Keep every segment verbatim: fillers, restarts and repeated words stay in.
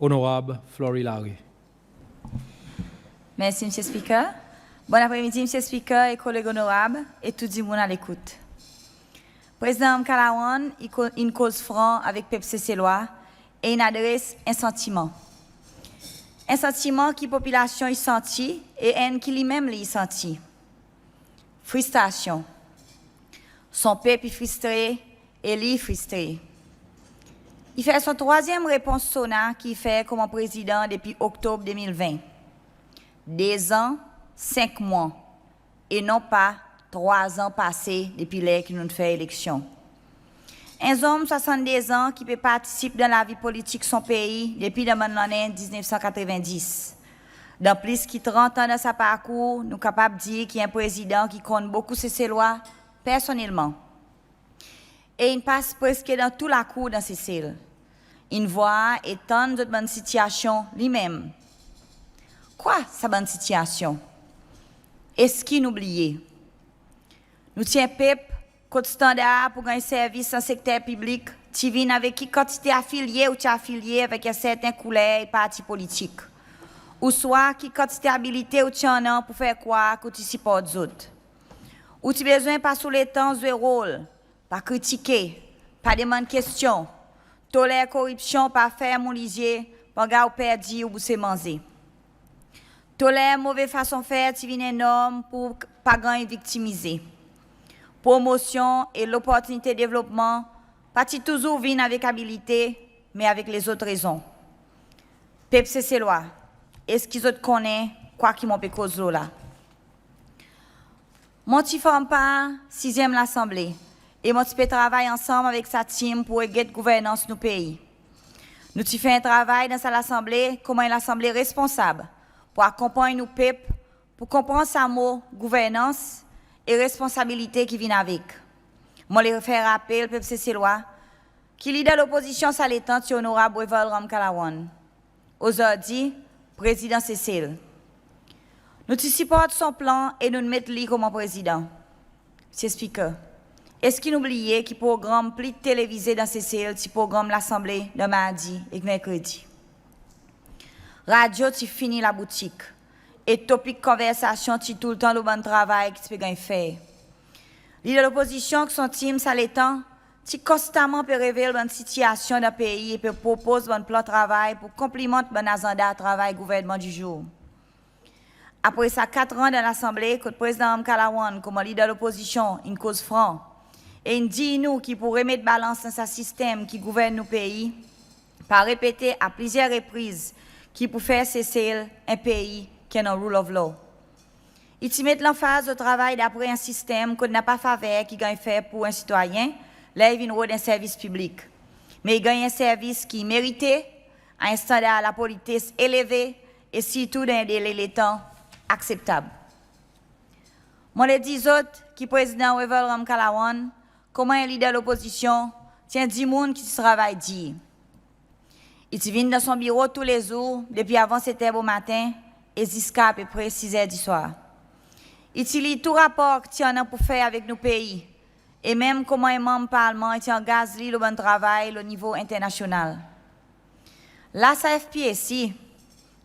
Onorab Flory Larue. Mersi Msye Spiker. Bonn apre midi Msye Spiker e koleg Onorab e tou dimoun a lekout. Prezidan Ramkalawan in koz fran avek pep Seselwa e in adres en santiman. En santiman ki popilasyon i santi e enn ki li menm li i santi. Fristrasyon. Son pep i fristre e li i fristre. I fer son trwazyenm repons SONA ki i fer konman Prezidan depi Oktob de mil ven. De zan, senk mwan e non pa trwa zan pase depi ler ki nou'n fer eleksyon. En zonm swasannde zan ki pe partisip dan lavi politik son pei depi dan bann lannen diznef san katreven dis. Dan plis ki trant an dan sa parkour, nou kapab dir ki en Prezidan ki konn bokou Seselwa personnelman. E in pas preski dan tou lakour dan Sesel. In vwar e tann zot bann sitiasyon li menm. Kwa sa bann sitiasyon? Eski nou bliye? Nou ti en pep kot standar pour ganny servis dan sekter piblik ti vin avek ki kantite afilye ou ti afilye avek en serten kouler e parti politik, ouswa ki kantite abilite ou ti annan pour fer krwar ki ou ti siport zot. Ou ti bezwen pas ou letan zwe rol, pa kritike, pa demann kestyon, toler koripsyon par ferm ou lizye pangar ou perdi ou bouse manze. Toler move fason fer ti vin en norm pour pa ganny viktimize. Promosyon e loportinite devlopman pa ti touzour vin avek abilite, me avek lezot rezon. Pep Seselwa, eski zot konnen kwa ki mon pe koz lo la? Mon ti form par sizyenm Lasanble e mon ti pe travay ansanm avek sa tim pour reget gouvernans nou pei. Nou ti fer en travay dan sa Lasanble konman en Lasanble responsab pour akonpanny nou pep pour konpran sa mo gouvernans e responsabilite ki vin avek. Mon le fer rapel pep Seselwa ki Leader Lopozisyon sa letan ti Onorab Wavel Ramkalawan, ozordi Prezidan Sesel. Nou ti siport son plan e nou'n met li konman Prezidan. Msye Spiker, eski nou bliye ki progranm pli televize dan Sesel ti progranm Lasanble dan Mardi ek Merkredi? Radyo ti fini laboutik e topik konversasyon ti toultan lo bann travay ki ti pe ganny fer. Leader Lopozisyon ek son tim sa letan ti konstaman pe revel bann sitiasyon dan pei e pe propoz bann plan travay pour konplimant bann azanda travay gouvernman dizour. Apre sa kat an dan Lasanble kot Prezidan Ramkalawan konman Leader Lopozisyon in koz fran e in dir nou ki pour remet balans dan sa sistenm ki gouvern nou pei, pa repete a plizyer repriz ki pour fer Sesel en pei ki annan rule of law. I ti met lanfaz lo travay dapre en sistenm kot napa faver ki ganny fer pour en sitwayen ler i vin rod en servis piblik, me i ganny en servis ki i merite, a en standar lapolites eleve e sirtou dan en dele letan akseptab. Mon le dir zot ki Prezidan Wavel Ramkalawan konman en Leader Lopozisyon ti en dimoun ki ti travay dir. I ti vin dan son biro toulezour depi avan set er bomaten e ziska apepre siz er diswar. I ti lir tou rapor ki ti annan pour fer avek nou pei e menm konman en Manm Parlman i ti angaz li lo bann travay lo nivo enternasyonal. La sa FPAC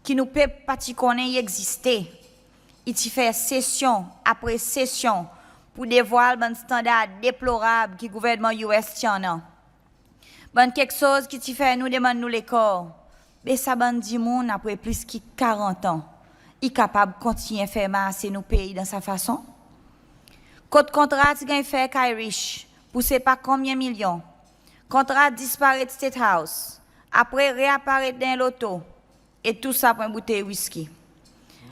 ki nou pep pa ti konnen i egziste, i ti fer sesyon apre sesyon pour devwal bann standar deplorab ki gouvernman US ti annan. Bann keksoz ki ti fer nou demann nou lekor, be sa bann dimoun apre plis ki karant an i kapab kontinyen fer marse nou pei dan sa fason? Kot kontra ti ganny fer ek Irish pour sepa konbyen milyon, kontra disparet State House, apre reaparet dan en loto e tou sa pour en boutey wiski.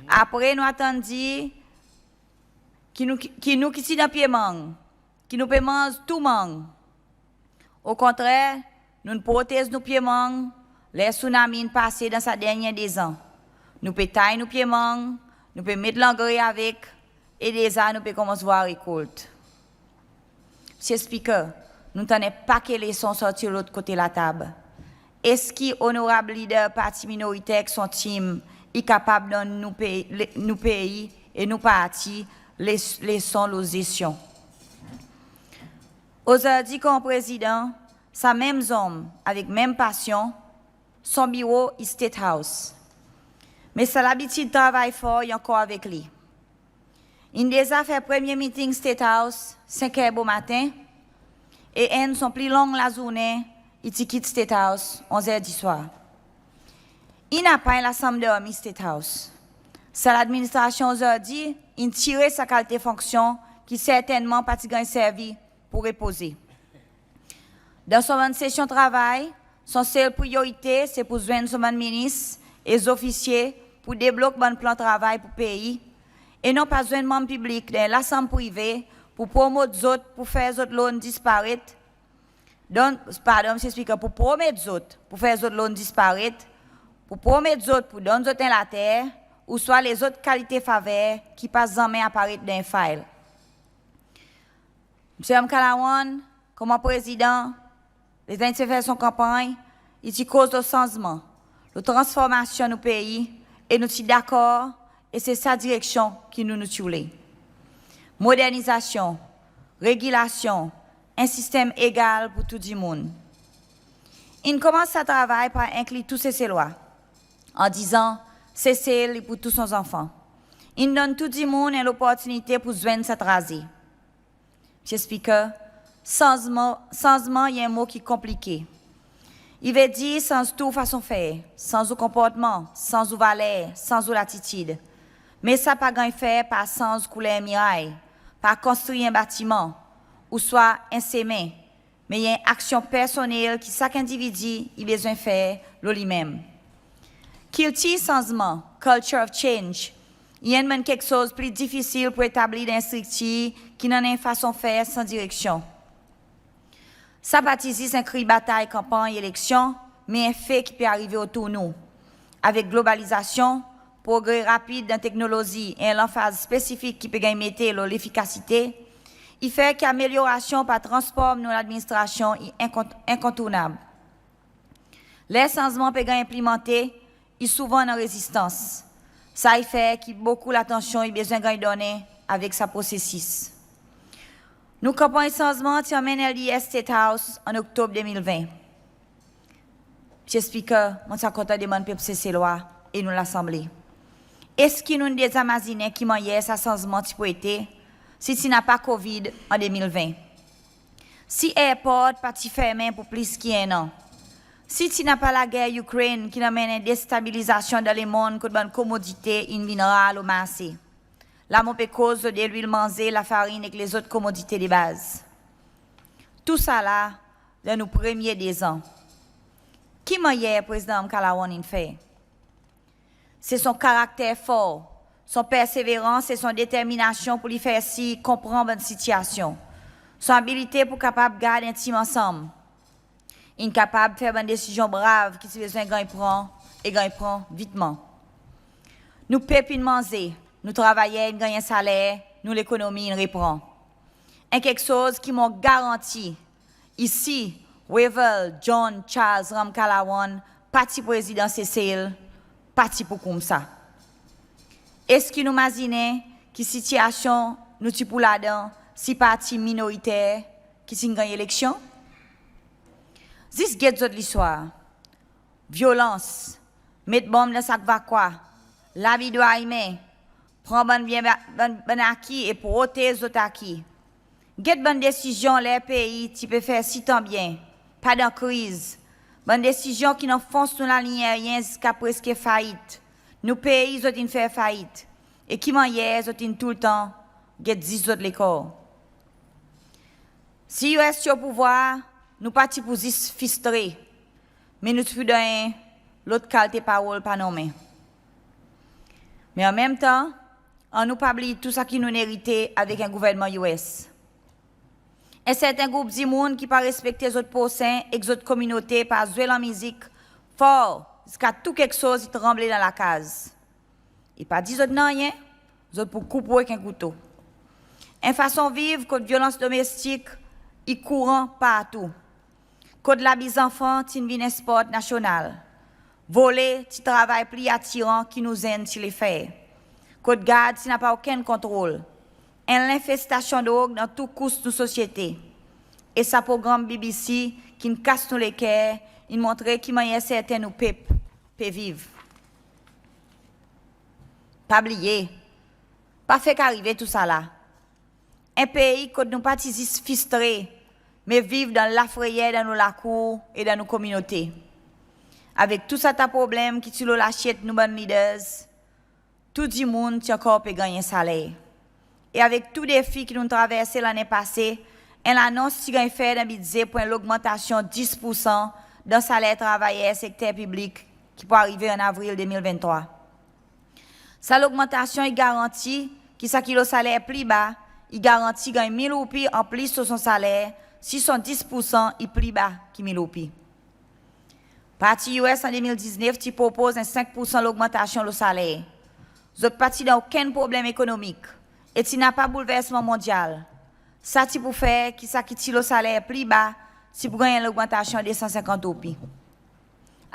Apre nou a tann dir ki nou ki, ki nou ki ti dan pye mang, ki nou pe manz tou mang. Okontrer, nou'n protez nou pye mang ler sounami in pase dan sa dernyen de zan. Nou pe tay nou pye mang, nou pe met langre avek e deza nou pe konmans vwar rekolt. Msye Spiker, nou'n tann en pake leson sorti lot kote latab. Eski Onorab Leader parti minoriter ek son tim i kapab donn nou pei, le, nou pei e nou parti les, leson lo zesyon? Ozordi konman Prezidan, sa menm zonm avek menm pasyon son biro i State House. Me sa labitid travay for i ankor avek li. In deza fer premye meeting State House senk er bomaten, e enn son pli long lazournen i ti kit State House onz er diswar. I napa en lasanm dormi State House. Sa ladministrasyon ozordi in tire sa kalite fonksyon ki sertennman pa ti ganny servi pour repoze. Dan son bann sesyon travay, son sel priyorite se pour zwenn son bann minis e zofisye pour deblok bann plan travay pour pei, e non pa zwenn manm piblik dan en lasanm prive pour promot zot pour fer zot loan disparet, donn, pardon, Msye Spiker, pour promet zot pour fer zot loan disparet, pour promet zot pour donn zot en later, ouswa lezot kalite faver ki pa zanmen aparet dan en file. Msye Ramkalawan, konman Prezidan, letan i ti fer son kanpanny, i ti koz lo sanzman, lo transformasyon nou pei, e nou ti dakor, e se sa direksyon ki nou, nou ti oule. Modernizasyon, regilasyon, en sistenm egal pour tou dimoun. In konmans sa travay par enkli tou Seselwa, an dizan Sesel i pour tou son zanfan. In donn tou dimoun en loportinite pour zwenn sa traze. Msye Spiker, sanzman, sanzman i en mo ki konplike. I vedir sanz tou fason fer, sanz ou konportman, sanz ou valer, sanz ou latitid. Me sa pa ganny fer par sanz kouler miray, par konstri en batiman, ouswa en semen, me i en aksyon personnel ki sak endividi i bezwen fer lo li menm. Kiltir sanzman, culture of change, i enn bann keksoz pli difisil pour etabli dan en striktir ki'n annan en fason fer san direksyon. Sa pa ti zis en kri batay kanpanny eleksyon, me en fe ki pe arive otour nou. Avek globalizasyon, progre rapid dan teknolozi e en lanfaz spesifik ki pe ganny mete lo lefikasite, i fer ki amelyorasyon par transform nou ladministrasyon i enkont-, enkontournab. Ler sanzman pe ganny enplimante, i souvan annan rezistans. Sa i fer ki bokou latansyon i bezwen ganny donnen avek sa prosesis. Nou kanpanny sanzman ti anmenn LDS State House an Oktob de mil ven. Msye Spiker, mon ti a kontan demann pep Seselwa e nou Lasanble, eski nou'n deza mazinen ki mannyer sa sanzman ti pou ete si ti napa COVID an de mil ven? Si airport pa ti fermen pour plis ki en an? Si ti napa lager Ukraine ki'n anmenn en destabilizasyon dan lemonn kot bann komodite in vin rar lo marse? La mon pe koz lo delwil manze, lafarin ek lezot komodite de baz. Tousala dan nou premye dezan. Ki mannyer Prezidan Ramkalawan in fer? Se son karakter for, son perseverans e son determinasyon pour li fer sir i konpran bann sitiyasyon. Son abilite pour kapab gard en tim ansanm. In kapab fer bann desizyon brav ki ti bezwen ganny pran e ganny pran vitman. Nou pep in manze, nou travayer in ganny en saler, nou lekonomi in repran. En keksoz ki mon garanti, isi, Wavel John Charles Ramkalawan pa ti Prezidan Sesel, pa ti pou koumsa. Eski nou mazinen ki sitiyasyon nou ti pou ladan si parti minoriter ki ti'n ganny eleksyon? Zis get zot listwar. Vyolans, met bonm dan sak vakwa, labi drwa imen, pran bann byen, bann, bann aki e protez zot aki. Get bann desizyon ler pei ti pe fer sitan byen, pa dan kriz. Bann desizyon ki'n anfons nou laliny aeryen ziska preske fait. Nou pei zot in fer fait. E ki mannyer zot in toultan get zis zot lekor. Si US ti o pouvwar, nou pa ti pou zis fristre, me nou ti pou dan en lot kalite parol pa nonmen. Me anmenmtan, annou pa bliy tou sa ki nou'n erite avek en gouvernman US. En serten group dimoun ki pa respekte zot prosen ek zot kominote pa zwe lanmizik for ziska tou keksoz i tranble dan lakaz. I pa dir zot nanryen, zot pou koup ou ek en kouto. En fason viv kot vyolans domestik i kouran partou. Kot labi zanfan ti'n vin en sport nasyonal. Vole ti travay pli atiran ki nou zenn ti le fer. Kot gard ti napa okenn kontrol. En lenfestasyon drog dan tou kous nou sosyete. E sa progranm BBC ki'n kas nou leker in montre ki mannyer serten nou pep pe viv. Pa bliye, pa fek arive tousala. En pei kot nou pa ti zis fristre, me viv dan lafreyer dan nou lakour e dan nou kominote. Avek tou sa ta problenm ki ti lo lasyet nou bann leaders, tou dimoun ti ankor pe ganny en saler. E avek tou defi ki nou'n traverse lannen pase, en lanons ti ganny fer dan Bidze pour en logmantasyon dis poursan dan saler travayer sekter piblik ki pou arive an Avril de mil venntrwa. Sa logmantasyon i garanti ki sa ki lo saler pli ba i garanti ganny mil roupi an plis lo son saler si son dis poursan i pli ba ki mil roupi. Parti US an de mil diznef ti propoz en senk poursan logmantasyon lo saler. Zot pa ti dan okenn problenm ekonomik e ti napa boulversman mondyal. Sa ti pou fer ki sa ki ti lo saler pli ba ti pou ganny en logmantasyon de san senkant roupi.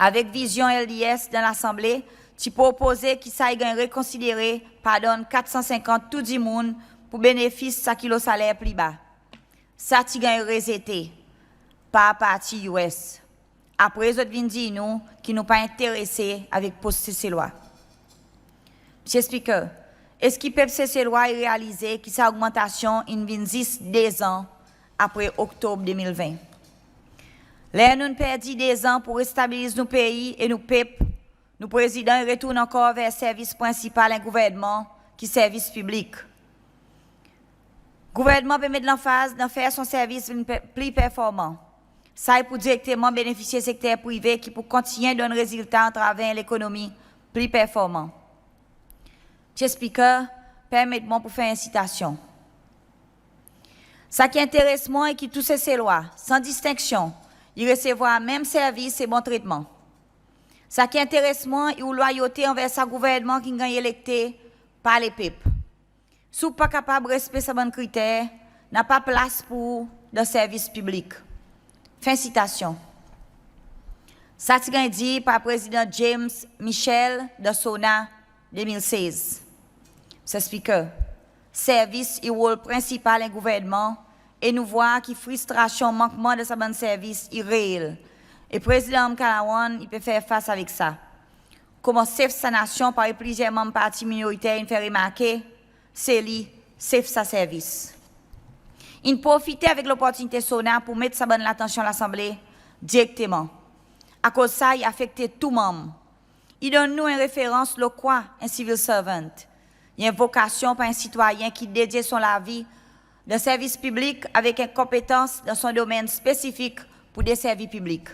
Avek vizyon LDS dan Lasanble ti propoze ki sa i ganny rekonsidere par donn kat san senkant tou dimoun pour benefis sa ki lo saler pli ba. Sa ti ganny rezete par parti US. Apre zot vin dir nou ki nou pa enterese avek pos Seselwa. Mr Speaker, eski pep Seselwa i realize ki sa ogmantasyon in vin zis de zan apre Oktob de mil ven? Ler nou'n perdi de zan pour restabiliz nou pei e nou pep, nou Prezidan i retourn ankor ver servis prensipal en gouvernman ki servis piblik. Gouvernman pe met lanfaz dan fer son servis vin pe- pli performan. Sa i pou direkteman benefisye sekter prive ki pou kontinyen donn rezilta atraver en lekonomi pli performan. Mr Speaker, permet mwan pour fer en sitasyon. Sa ki enteres mwan i ki tou Seselwa, san distenksyon, i resevwar menm servis e bon tretman. Sa ki enteres mwan i ou lwayote anver sa gouvernman ki'n ganny elekte par lepep. Si ou pa kapab respe sa bann kriter, napa plas pour ou dan servis piblik. Fen sitasyon. Sa ti ganny dir par Prezidan James Michel dan SONA de mil sez. Mr Speaker, servis i rol prensipal en gouvernman e nou vwar ki fristrasyon mankman dan sa bann servis i reel. E Prezidan Ramkalawan i pe fer fas avek sa. Konman sef sa nasyon, parey plizyer manm parti minoriter in fer remarke, se li sef sa servis. In profite avek loportinite SONA pour met sa bann latansyon Lasanble direkteman. Akoz sa i afekte tou manm. I donn nou en referans lo kwa en civil servant. I en vokasyon par en sitwayen ki dedye son lavi dan servis piblik avek en konpetans dan son domenn spesifik pour deservi piblik.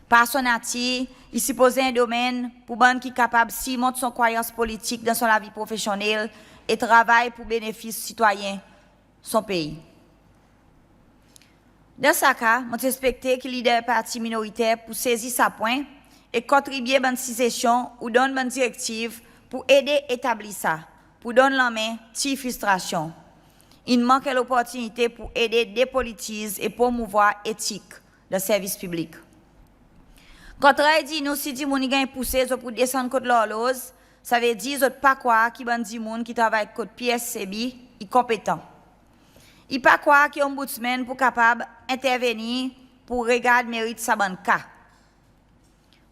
Par son natir, i sipoze en domenn pour bann ki kapab sirmont son krwayans politik dan son lavi profesyonnel e travay pour benefis sitwayen son pei. Dan sa ka, mon ti ekspekte ki lider parti minoriter pou sezi sa pwen e kontribye bann sizesyon ou donn bann direktiv pour ede etabli sa, pour donn lanmen tir fristrasyon. In mank en loportinite pour ede depolitiz e promouvwar etik dan servis piblik. Kontrè i dir nou si dimoun i ganny pouse zot pou desann kot lorloz, savedir zot pa krwar ki bann dimoun ki travay kot PSCB i konpetan. I pa krwar ki Ombudsman pou kapab entervenir pour regard merit sa bann ka.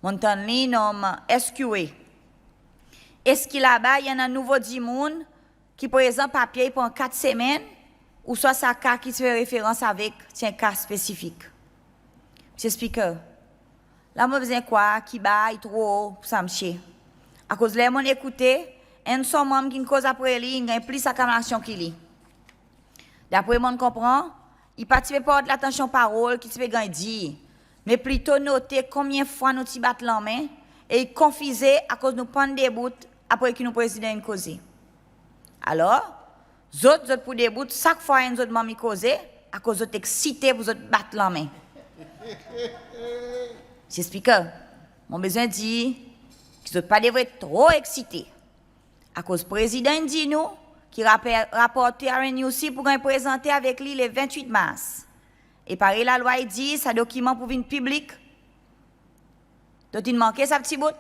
Mon'n tann li nonm SQA. Eski laba i annan nouvo dimoun ki prezan papye i pran kat semenn, ouswa sa ka ki ti fer referans avek ti en ka spesifik? Mr Speaker, la mon bezwen krwar ki bar i tro o pour sa msye. Akoz ler mon'n ekoute, enn son manm ki'n koz apre li in ganny plis aklamasyon ki li. Dapre mon'n konpran, i pa ti pe port latansyon parol ki ti pe ganny dir, me plito note konbyen fwa nou ti bat lanmen e i konfize akoz nou pa'n debout apre ki nou Prezidan in koze. Alor, zot, zot pou debout sak fwa enn zot manm i koze, akoz zot eksite pour zot bat lanmen. Mr Speaker, mon bezwen dir ki zot pa devret tro eksite. Akoz Prezidan in dir nou ki rape- rapor TRNUC pou ganny prezante avek li le venntwit Mars. E parey Lalwa i dir, sa dokiman pou vin piblik. Zot in manke sa pti bout?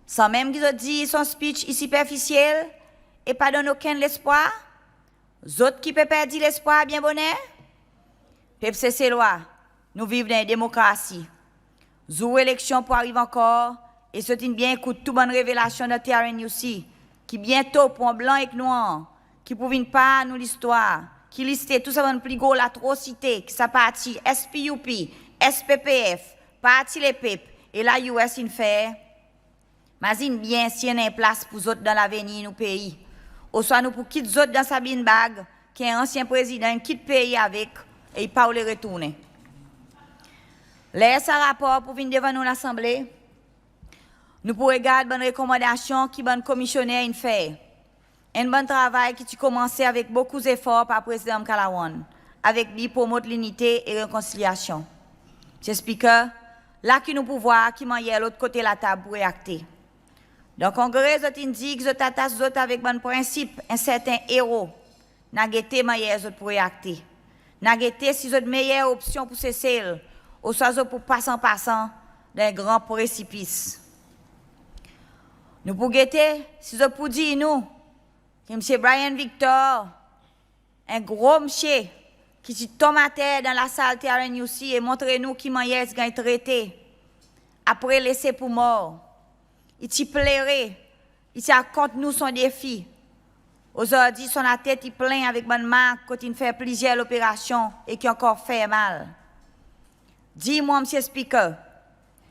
Sanmenm ki zot dir son speech i siperfisyel e pa donn okenn lespwar, zot ki pe perdi lespwar byen boner? Pep Seselwa, nou viv dan en demokrasi. Zour eleksyon pou ariv ankor, e zot in byen ekout tou bann revelasyon dan TRNUC, ki byento pou an blan ek nwar, ki pou vin par nou listwar, ki liste tou sa bann pli gro latrosite ki sa parti SPUP, SPPF, Parti Lepep e la US in fer. Mazin byen si i annan en plas pour zot dan lavenir nou pei, ouswa nou pou kit zot dan sa bin bag ki en ansyen Prezidan in kit pei avek e i pa oule retournen. Ler sa rapor pou vin devan nou Lasanble, nou pou regard bann rekomandasyon ki bann komisyoner in fer. Enn bann travay ki ti komanse avek bokou zefor par Prezidan Ramkalawan, avek bi promot linite e rekonsilyasyon. Mr Speaker, la ki nou pou vwar ki mannyer lot kote latab pou reakte. Dan Kongre zot in dir ki zot atas zot avek bann prensip en serten ero. N a gete mannyer zot pou reakte. N a gete si zot meyer opsyon pou Sesel, ouswa zot pou pas an pasan dan en gran presipis. Nou pou gete si zot pou dir nou ki Mr Brian Victor, en gro msye ki ti tonm ater dan lasal TRNUC e montre nou ki mannyer i ti ganny trete, apre lese pour mor, i ti plere, i ti rakont nou son defi. Ozordi son latet i plen avek bann mark kot in fer plizyer loperasyon e ki ankor fermal. Dir mwan Mr Speaker,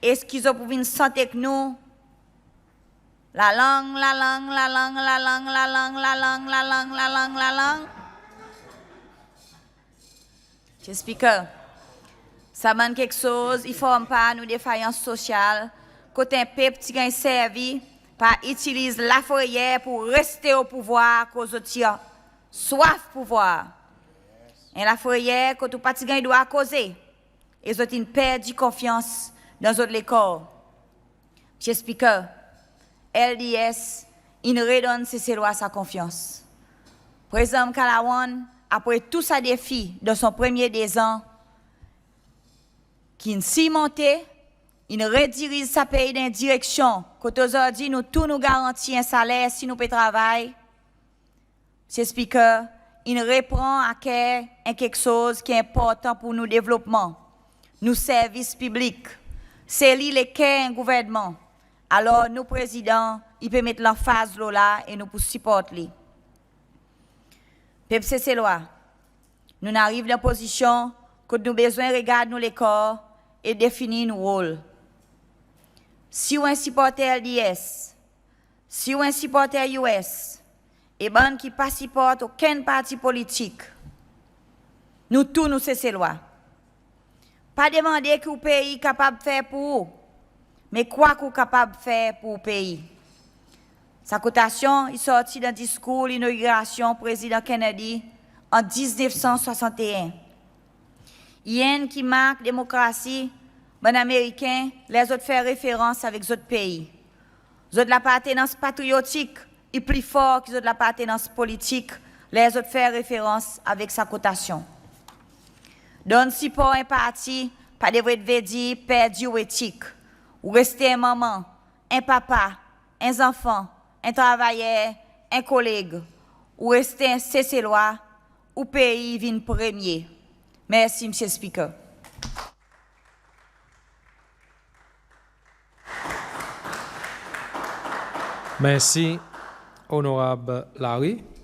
eski zot pou vin sant ek nou lalang, lalang, lalang, lalang, lalang, lalang, lalang, lalang, lalang? Mr Speaker, sa bann keksoz i form par nou defayans sosyal, kot en pep ti ganny servi par itiliz lafreyer pour reste o pouvwar akoz zot ti swaf pouvwar. En lafreyer kot ou pa ti ganny drwa koze e zot in perdi konfyans dan zot lekor. Mr Speaker, LDS in redonn Seselwa sa konfyans. Prezidan Ramkalawan, apre tou sa defi dan son premye dezan ki in sirmonte, in rediriz sa pei dan en direksyon kot ozordi nou tou nou garanti en saler si nou pe travay. Mr Speaker, in repran a ker en keksoz ki enportan pour nou devlopman, nou servis piblik. Se li leker en gouvernman. Alor nou Prezidan i pe met lanfaz lo la e nou pou siport li. Pep Seselwa, nou'n ariv dan pozisyon kot nou bezwen regard nou lekor e definir nou rol. Si ou en siporter LDS, si ou en siporter US e bann ki pa siport okenn parti politik, nou tou nou Seselwa. Pa demande ki ou pei i kapab fer pour ou, me kwa ki ou kapab fer pour ou pei. Sa kotasyon i sorti dan diskour linogirasyon Prezidan Kennedy an diznef san swasannteen. I enn ki mark demokrasi bann Ameriken ler zot fer referans avek zot pei. Zot lapartenans patriyotik i pli for ki zot lapartenans politik ler zot fer referans avek sa kotasyon. Donn sipor en parti pa devret vedir perdi ou etik. Ou reste en manman, en papa, en zanfan, en travayer, en koleg. Ou reste en Seselwa, ou pei i vin premye. Mersi Mr Speaker. Mersi Onorab Larue.